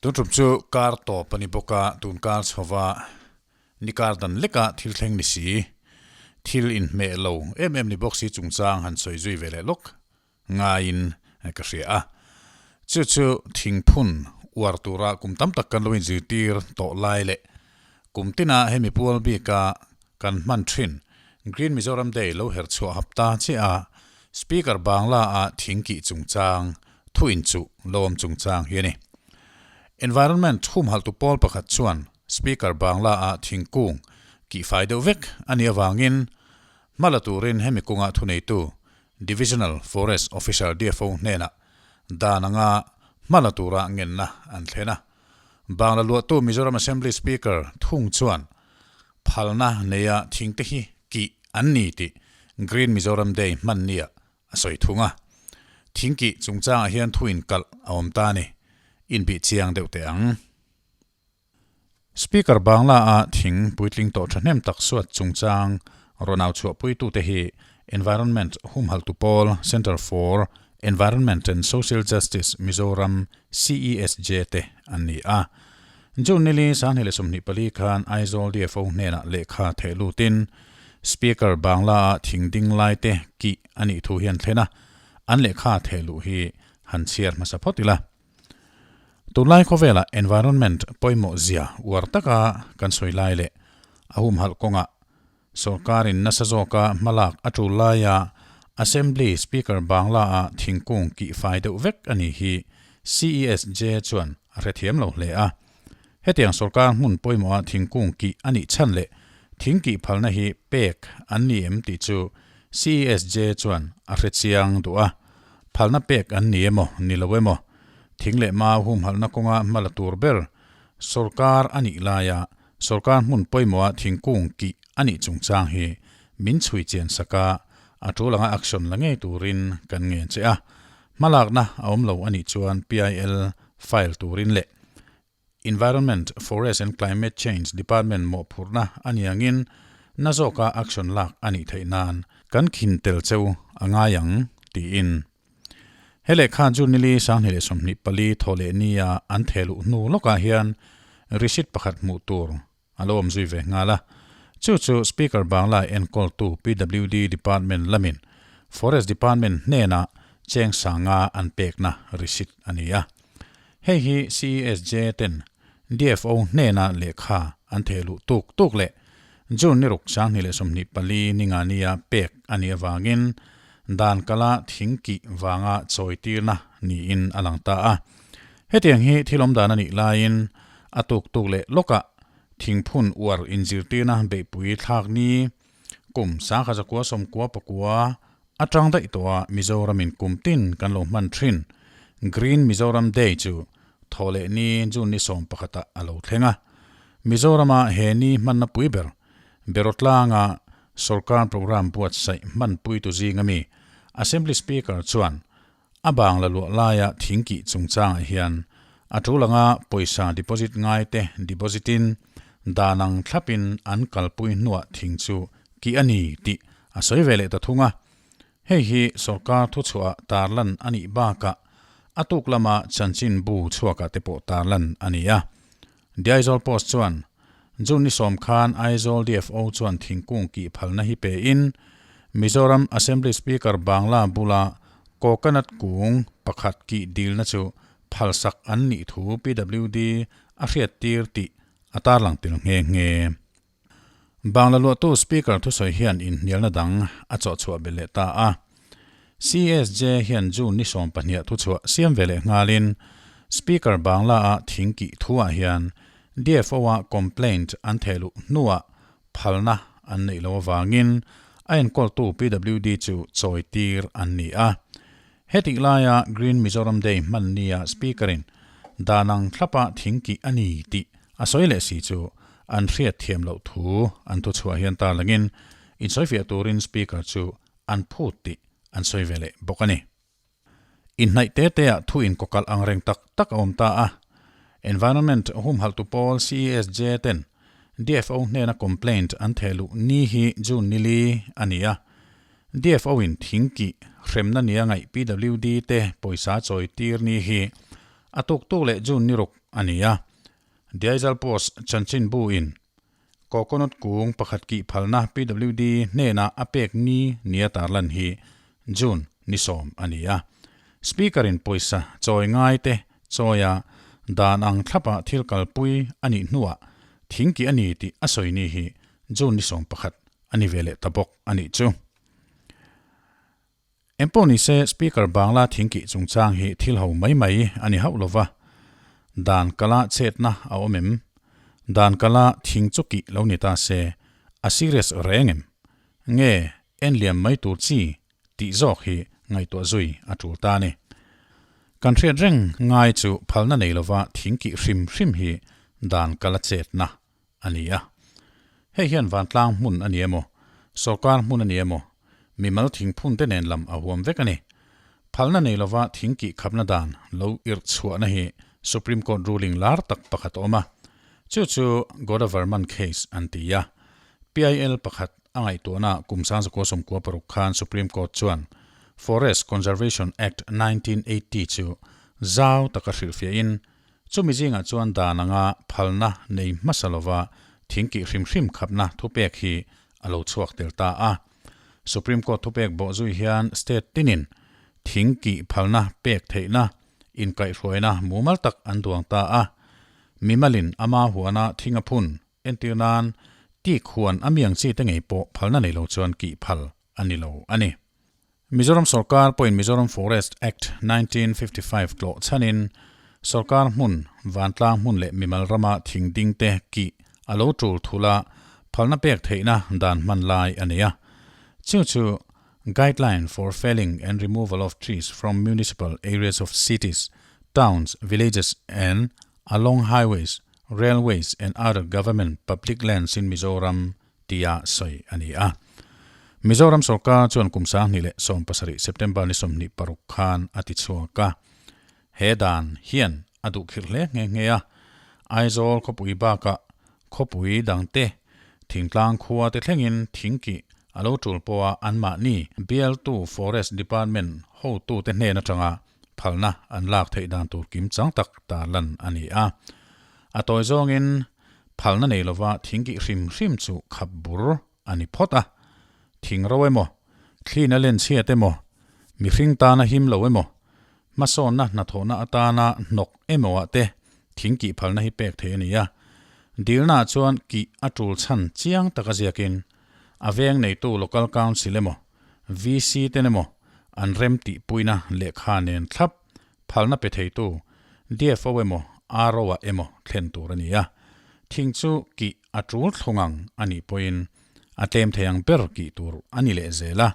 Tun tum chu kar tawp a ni bawk a, tun kar chhova ni kar dan leka thil thleng ni si, thil inhmeh lo em em ni bawk si chungchang han sawi zui ve leh lawk ngaiin ka hria a. Chu chu thingphun uar tura kum tam tak kan lo inzirtir tawh lai leh kum tina hemi pual bika kan hman thin Green Mizoram Day lo her chhuah hapta chiah a, Speaker Bangla a thingkih chungchang thu inchuh lo awm chungchang hi a ni. Environment humhalhtu pawl pakhat chuan Speaker Bangla a thingkung kihfai deuh vek a nih avangin hma la turin hemi kungah thuneitu Divisional Forest Officer DFO hnenah dan anga hma la tura ngenna an thlen a. Bangla luahtu Mizoram Assembly Speaker thung chuan phalna neia thingte hi kih an ni tih Green Mizoram Day hman nia a sawi thung a. Thing kih chungchangah hian thu inkalh a awm ta a ni. Inbih chiang deuh teh ang. Speaker Bangla-a thing puitling tawh thahnem tak suat chungchang rawn au chhuahpuitute hi Environment humhalhtu pawl Centre for Environment and Social Justice Mizoram, CESJ, te an ni a. June nili 2024 khan Aizawl DFO hnenah lehkha theh lutin Speaker Bangla-a thing ding laite kih a nih thu hi an thlen a, an lehkha theh luh hi han chhiar hmasa phawt ila. Tunlai khawvelah environment pawimawh zia uar taka kan sawi lai leh a humhalh kawngah sorkarin nasa zawka hmalak a tul laia Assembly Speaker Bangla-a thingkung kihfai deuh vek a ni hi CESJ chuan a hrethiam lo hle a. Hetiang sorkar hmun pawimawha thingkung kih a nih chhan leh thing kih phalna hi pek an ni em tih chu CESJ chuan a hrechiang duh a. Phalna pek an ni emaw, ni lo emaw, thing leh mau humhalhna kawnga hma la tur ber sorkar a nih laia sorkar hmun pawimawha thingkung kih a nih chungchang hi min chhui chian sak a, a tul anga action la ngei turin kan ngen che a. Hmalakna a awm lo a nih chuan PIL file turin leh Environment, Forest and Climate Change Department mawhphurhna a ni angin na zawka action lak a nih theih nan kan khin tel cheu a ngai ang, tiin. He lehkha chu nili 2024 thaw leh nia an theh luh hnu lawkah hian receipt pakhat hmuh tur a lo awm zui ve nghal a. Chu chu Speaker Bangla enkawltu PWD Department lamin Forest Department hnenah cheng sanga an pekna receipt a ni a. Hei hi CESJ ten DFO hnena lehkha an theh luh tuk tuk leh June ni ruk 2024 ninga nia pek a nih avangin dan kala thing kih vanga chawi tirna niin a lang ta a. Hetiang hi thil awm dan a nih laiin a tuk tuk leh lawkah thingphun uar inzirtirna beihpui thlak ni kum 1999 atang daih tawha Mizoramin kum tin kan lo hman thin Green Mizoram Day chu thaw leh ni June ni 11 ah a lo thleng a. Mizorama he ni hmanna pui ber Berawtlanga sorkar programme buatsaih hmanpuitu zinga mi Assembly Speaker chuan A bang la luah laia thing kih chungchangah hian a tul anga pawisa deposit ngaite deposit in dan ang thlapin an kalpui hnuah thing chu kih a ni tih a sawi ve leh ta thung a. Hei hi sorkar thuchhuah tarlan a nih bakah a tuk lama chanchin bu chhuakah te pawh tarlan a ni a. The Aizawl Post chuan June ni 10 khan Aizawl DFO chuan thingkung kih phalna hi pe in Mizoram Assembly Speaker Bangla bula coconut kung pakhat kih dilna chu phalsak an nih thu PWD a hriattir tih a tarlang tel nghe nghe. Bangla luahtu Speaker thusawi hian inhnialna dang a chawhchhuah belh leh ta a. CSJ hian June ni 12 thuchhuah siam ve leh nghalin Speaker Bangla-a thing kih thuah hian DFO-a complaint an theh luh hnuah phalna an neih loh avangin a enkawltu PWD chu chawi tir an ni a. Hetih laia Green Mizoram Day hman nia Speaker-in dan ang thlapa thing kih a ni tih a sawi leh si chu an hriat thiam loh thu an thuchhuah hian tarlangin insawifiah turin Speaker chu an phut tih an sawi ve leh bawk a ni. Inhnaih te teah thu inkawkalh ang reng tak tak a awm ta a. Environment humhalhtu pawl CESJ ten DFO hnena complaint an theh luh ni hi June nili a ni a. DFO in thing kih hremna nia ngaih PWD te pawisa chawi tir ni hi. A tuk tuk leh June ni ruk a ni a. Diaizal Post chanchinbu in Coconut kung pakhat kih phalna PWD hnenah a pek ni nia tarlan hi June ni sawm a ni a. Speaker in pawisa chawi ngai te chawia dan ang thlapa thil kalpui a nih hnuah thingkih a ni tih a sawi ni hi June ni 11 a ni ve leh ta bawk a nih chu. Engpawh ni se Speaker Bangla thingkih chungchang hi thil ho mai mai a ni hauh lova, dan kala chetna a awm em? Dan kala thing chu kih lo ni ta se a serious reng em? Nge en liam mai tur chi tih zawk hi ngaihtuah zui a tul ta a ni. Kan hriat reng ngai chu phalna nei lova thingkih hrim hrim hi dan kala chetna a ni a. Hei hian vantlang hmun a ni emaw, sawrkar hmun a ni emaw, mimal thingphun te nen lam a huam vek a ni. Phalna nei lova thing kih khapna dan lo irh chhuahna hi Supreme Court ruling lar tak pakhat a awm a. Chu chu Godavarman case an ti a. PIL pakhat a ngaihtuahna kum 1996 khan Supreme Court chuan Forest Conservation Act 1980 chu zau taka hrilhfiahin Chumi zingah chuan dan anga phalna nei hmasa lova thingkih hrim hrim khapna thupek hi a lo chhuak tel ta a. Supreme Court thupek bawh zui hian state tinin thingkih phalna pek theihna inkaihhruaina mumal tak an duang ta a. Mimalin ama huana thing a phun entir nan tik huan a miang chi te ngei pawh phalna nei lo chuan kih phal a ni lo a ni. Mizoram sorkar pawhin Mizoram Forest Act 1955 tlawh chhanin sorkar hmun, vantlang hmun leh mimal rama thing ding te kih a lo tul thul a, phalna pek theihna dan hman lai a nei a. Chu chu Guideline for Felling and Removal of Trees from Municipal Areas of Cities, Towns, Villages and Along Highways, Railways and Other Government Public Lands in Mizoram tia sawi a ni a. Mizoram sorkar chuan kum 2017 September ni 26 khan a ti chhuak a. He dan hian a duh khirh hle nghe nghe a. Aizawl khawpui bakah khawpui dangte thingtlang khua te thlengin thingkih a lo tul pawha anmahni bialtu Forest Department hotute hnen atanga phalna an lak theih dan tur kim chang tak tarlan a ni a. A tawi zawngin Phalna nei lova thingkih hrim hrim chu khap bur a ni phawt a. Thing ro emaw, thlin a len chhiat emaw, mihring tana him lo emaw, hmasawnna hnathawhna atana hnawk emaw ah te thingkih phalna hi pek theih a ni a. Dilnaah chuan kih a tul chhan chiang taka ziakin a veng neitu Local Council emaw, VC ten emaw an rem tihpuina lehkha nen thlap Phalna pe theitu DFO emaw RO ah emaw thlen tur a ni a, thing chu kih a tul thlung ang a nih pawhin a tlem thei ang ber kih tur a ni leh zel a,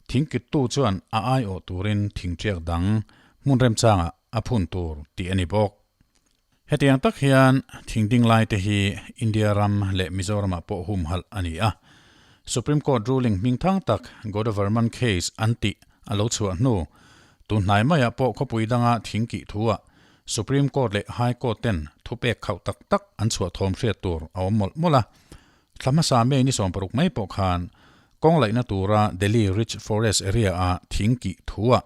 thing kittu chuan a aiawh turin thing tiak dang hmun remchangah a phun tur tih a ni bawk. Hetiang tak hian thing ding lai te hi India ram leh Mizoramah pawh humhalh a ni a. Supreme Court ruling hming thang tak Godavarman case an tih a lo chhuah hnu, tun hnai maiah pawh khawpui danga thing kih thuah Supreme Court leh High Court ten thupek khauh tak tak an chhuah thawm hriat tur a awm mawlh mawlh a. Thla hmasa May ni 60 mai pawh khan kawng laihna tura Delhi Rich Forest area-a thing kih thuah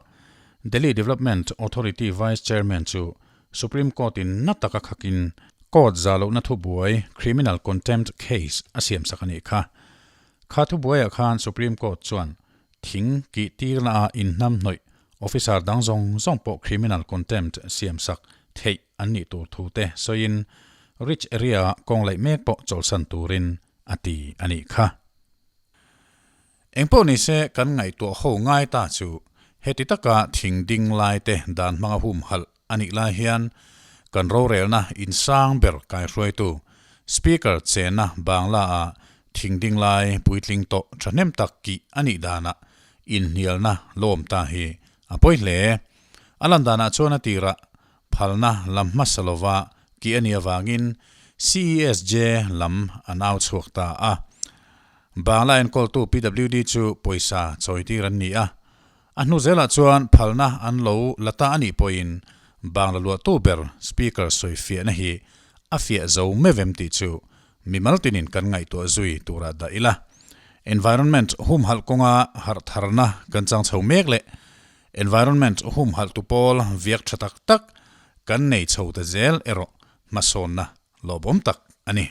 Delhi Development Authority Vice Chairman chu Supreme Court in na taka khakin court za lohna thubuai, criminal contempt case, a siamsak a nih kha. Kha thubuaiah khan Supreme Court chuan thing kih tirna a inhnam hnawih officer dang zawng zawng pawh criminal contempt siamsak theih an nih tur thu te sawiin rich area ah kawng laih mek pawh chawlhsan turin a ti a nih kha. Engpawh nise kan ngaihtuah ho ngai ta chu heti taka thing ding lai te dan hmanga humhalh a nih lai hian kan rorelna insang ber kaihruaitu Speaker chenna Bangla ah thing ding lai puitling tawh thahnem tak kih a nih danah inhnialna lawm ta hi a pawi hle. A lan danah chuan a tirah phalna lam hmasa lova kih a nih avangin CESJ lam an au chhuak ta a. Bangla enkawltu PWD chu pawisa chawitir an ni a. A hnu zelah chuan phalna an lo la ta a nih pawhin Bangla luahtu ber Speaker sawi fiahna hi a fiah zo mevem tih chu mimal tinin kan ngaihtuah zui turah dah ila. Environment humhalh kawnga harh tharna kan chang chho mek leh Environment humhalhtu pawl viak tha tak tak kan nei chho ta zel erawh hmasawnna lawmawm tak a ni.